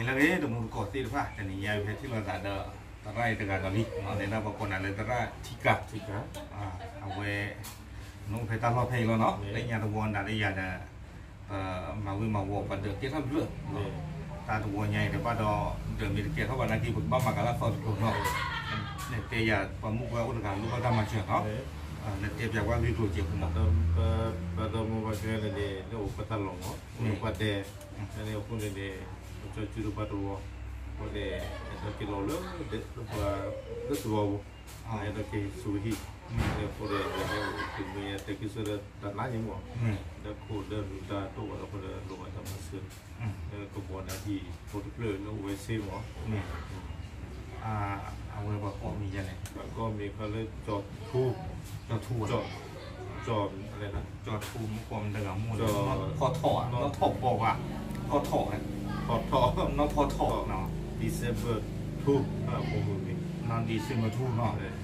လၢအဂ့ၤ တမူတကိးသ့ၣ်တဖၣ် တနံၤညါပဟဲထံၣ်လိာ်သးဒီး သရၣ်အံၤတဂၤဒီးလံ န့ၣ်ဒၣ်ပကိးနၤလၢသရၣ်ထံကၤ အဝဲ နအိၣ်ဖဲတၢ်လီၢ်ဖဲအံၤလီၤနီၤ လၢညါတဝီနၤလၢယၤဒီး ပမၤဝံၤမၤဝီၤပှၤဒၢးကဲထီၣ်တဖျၢၣ် တၢ်တဝီညါအံၤတဘၣ်ဒီး ဒၢးမ့ၢ်တကဲထီၣ်ဘၣ်နာ်က့ ပကဘၣ်မၤကလၢ်သီတကျိၤနီၤ နတဲယၤ ပှၤမုၣ်ပှၤအိၣ်တဂၤလိၣ်ဘၣ်တၢ်မၤစၢၤနီၤ နတဲပၠးကွၢ်ဂ့ၢ်ကျိၤစဲးဖိမး ပှၤဒီမါဝၤခဲလၢာ်န့ၣ် လၢအိၣ်ပတၢ်လီၢ်မး လၢပှၤဒဲး န့ၣ်အဃိန့ၣ်န့ၣ် ပကၠီစုတပှၤတဝီ အဃိန့ၣ် အဲၣ်ဒိးက့ၤလီၤလၢ လၢပှၤ လၢသဝီပူၤ အဲၣ်ဒိးက့ၤဆူဟံၣ် န့ၣ်အဃိန့ၣ် ယမ့ၢ်တဲက့ၤဆၢဒီးတၢ်နါယံၤမး လၢခိၣ်လၢလူၤတၢ်တိၢ်ဝဲအဃိဒီး လိၣ်ဘၣ်တၢ်မၤစၢၤ လၢကဘီနၤဟံၣ်ဖိတဖျၢၣ်လၢအိၣ်ဝဲဆ့မး အဝဲပှၤကိးမံၤယဲလဲၣ် ပှၤကိးမံၤခီလၢ ကၠီၤထူ ကၠီၤထူ ကၠီၤ ကၠီၤထူ မ့ၢ်ကိးမတၤဂၤမိၢ်လဲၣ် နီၢ်ထီၣ်ထီၣ်ဧါ နီၢ်ထီၣ်ဘီဘၣ် ထီၣ်ထီၣ် ထီၣ်ထီၣ် နီၢ်ထီၣ်ထီၣ် December two နီၢ် December two နီၢ်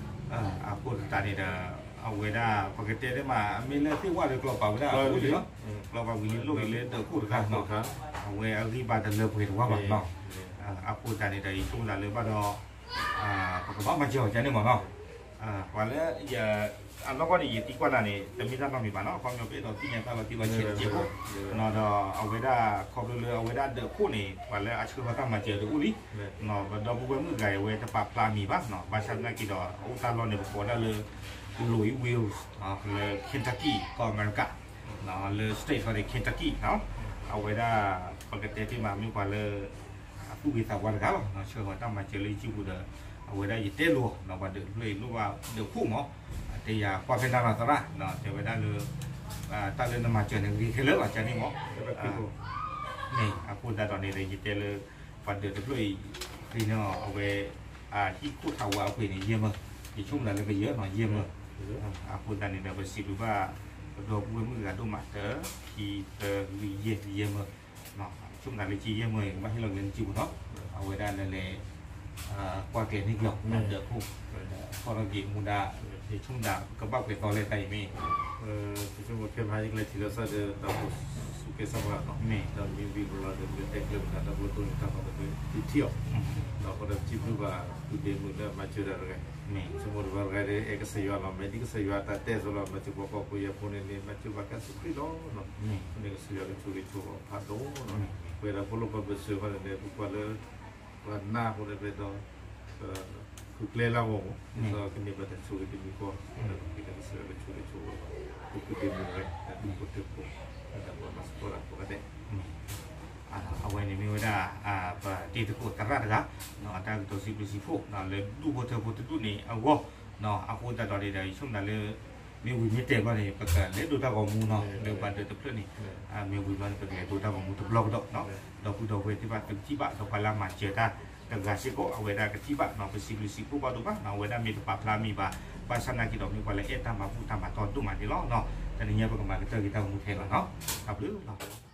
အဃိသတးန့ၣ်ဒီး အဝဲဒၣ် ပကတဲတမး အမ့ၢ်လၢသ့ၣ်ဝဲဒီးကျီၢ်ပာ်ဝဲဒၣ်အဃိလံနီၢ် ကျီၢ်ပာ်ဝံၤလံလိၣ်ဂ့ၤလၢဒၢးခိၣ်တခါနီၢ် အဝဲအဂံၢ်ဘါတလၢပှဲၤတဝါဘၣ်နီၢ် အဃိသတးန့ၣ်ဒီး ယဆိကမိၣ်လၢဘၣ်ဒီး ပကဘၣ်မၤစၢၤအီၤကန့ၣ်မးနီၢ် ပှၤလၢ အနီၢ်ကီၢ်န့ၣ် ယသံကွၢ်နၤန့ၣ် တမ့ၢ်တၢ်နီတမံၤဘၣ်နီၢ် အခီပညီပအဲၣ်ဒိးသ့ၣ်ညါတၢ်လီၤတံၢ်လီၤဆဲးတစဲးဖိ ဒီးအဝဲဒၣ်ခီဖျိလၢအဝဲဒၣ်ဒၢးခိၣ်န့ၣ် ပှၤလၢအဆှၢဃီၤတၢ်မၤစၢၤတအိၣ်လံ ဒီပုၢ်ဝဲၢ်မုၣ်တဂၤအံၤ အဝဲတပာ်ဖျါအမံၤဘၣ် ဘၣ်ဆၣ်သနာ်က့ဒီး အအိၣ်တၢ်လီၢ်န့ၣ် ပကိးဒၣ်လၢ Louisville လၢ Kentucky ကီၢ်အမဲရကၤ လၢ state ခီန့ၣ် Kentucky အဝဲဒၣ် ပကတဲတ့ၢ်မး မ့ၢ်ပှၤလၢ အသူၣ်ဂ့ၤသးဝါတဂၤလီၤ ဆှၢဃီၤတၢ်မၤစၢၤလၢယစုပူၤဒီး အဝဲဒၣ်ယတဲလိာ် ပှၤဒၢးတဖျၢၣ်အံၤလိၣ်ဘၣ်ဒၢးခိၣ်မး တဲယၤကွၢ်ဖဲနၤလီၤသရၣ် တဲဝဲဒၣ်လၢ တၢ်လၢနမၤစၢၤန့ၣ် ဂ့ၤခဲလၢာ်လီၤ ကန့ၣ်မး န့ၣ် အဃိသတးဒီးန့ၣ်ဒီး ယတဲလၢ ပှၤဒၢးတဖျၢၣ်အံၤ ဃ့န့ၢ်အီၤအဝဲ ဟံၣ်ခိၣ်ထးဝးအပှ့ၤန့ၣ် ယဲၢ်မၢ ယဆိကမိၣ်လၢကယဲၢ်နီၤ ယဲၢ်မၢ အဃိသတးန့ၣ်ဒီး ပစံးဘျုးဘၣ် ပဒီပုၢ်ဝဲၢ်မုၣ်တဂၤဒိၣ်မး တၢ ခံ သၢ လွံၢ် ယဲၢ် ယဲၢ်မၢ ဆိကမိၣ်လၢကယဲၢ်မၢအံၤ ကဘၣ်ဟ့ၣ်လီၤက့ၤလၢနစုပူၤနီၤ အဝဲဒၣ်လၢလဲၤ ကွၢ်ကျဲၤန့ၢ်က့ၤအီၤ ဒၢးခိၣ် ခီထီၣ်က့ၤမူဒါ ယဆိကမိၣ်ဒၣ် ကဘၣ်ပှဲၤသီလဲၣ်တၢ်အံၤမ့ၢ် ယဆိကမိၣ်ခဲမဟါယကလဲၤထံၣ်လိာ်သးဒီး တၢ်အိၣ်ဆူၣ်ကဲၤသးပှၢ်နီၤ ဒီးမ့ၢ်ဝံၤဘျီဒီး မ့ၢ်တဲကျဲမတၤတၢ်ဘျီတိၢ်န့ၣ် တၢ်မၤတဘျီ တထံၣ်အီၤ ဒီးအဃိဒီး ပစံးဘျုးဘၣ် ပုၢ်ဒ့မုၣ်လၢမၤစၢၤတၢ်တဂၤ ဆိကမိၣ်တဘျီတဂၤဒီး အဲၣ်ကစၢ်ယွၤလီၤ မ့ၢ်ဒ်ကစၢ်ယွၤတၢ်တဲအသိးလီၤ မၤစၢၤပှၤကီၢ်ပူၤယၤဖိန့ၣ်န့ၣ် မၤစၢၤပှၤကစၢ်ခရံာ်လီၤ န့ၣ်ကစၢ်ယွၤကဆိၣ်ဂ့ၤဆိၣ်ဝါဖးဒိၣ်နီၤ ပဝဲဒၣ်ဖိလၢပှၤဘၢၣ်စၢၤဃီန့ၣ်န့ၣ် ပကွၢ်လၢ ပှၤနၢ်အဃိန့ၣ် ပအဲၣ်ဒိး ဃုကျဲလၢအဂီၢ်မး ဒ်သိးကန့ၢ်ဘၣ်တၢ်ဆိၣ်ဂ့ၤတမံၤဃီ ဒီးကစၢ်ယွၤကဆိၣ်ဂ့ၤဆိၣ်ဝါ ပပုၢ်ဒ့မုၣ်ဝဲ ဒူၣ်ဖိထၢဖိ ဒီးပှၤမၤစၢၤပှၤဒၣ်ကိးဂၤဒဲး အဝဲန့ၣ်မ့ၢ်ဝဲဒၣ် ပတံၤသကိးသရၣ်တဂၤ အတၢ်ကတိၤစံးဘျုးစံးဖှိၣ် လၢဒူၣ်ဖိထၢဖိတဒူၣ်န့ၣ်အဂီၢ် အဃိသတးဒီးန့ၣ်ဒီး ယဆိကမိၣ်ဒၣ်လၢ မ့ၢ်ဝံၤမ့ၢ်တဲာ်ဘျီန့ၣ် ပကလဲၤဒိးတၢ်ဂီၤမူနီၤ လၢပှၤဒၢးတဖျၢၣ်န့ၣ် မ့ၢ်ဝံၤဘျီန့ၣ် ပကလဲၤဒိးတၢ်ဂီၤမူတဘျီကဒီး ဒီပုၢ်ဒီဝဲၢ်သ့ၣ်တဖၣ်ကထံၣ်ဘၣ် ဒီးပှၤလၢအမၤစၢၤတၢ်တဂၤစ့ၢ်ကီး အဝဲဒၣ်ကထံၣ်ဘၣ် ပစံးဘျုးစံးဖှိၣ်ဘၣ်ဒိၣ်မး အဝဲဒၣ်မ့ၢ်တပာ်ဖျါမံၤဘၣ် ဘၣ်ဆၣ်သနာ်က့ဒီး မ့ၢ်ပှၤလၢအဲၣ်တၢ်မၤဘူၣ်တၢ်မၤတီဒိၣ်မးန့ၣ်လီၤ. တနံၤညါပကမၤကတၢၢ်က့ၤတၢ်ဂီၤမူထဲလီၤနီၤ တၢ်ဘျုးလီၤ.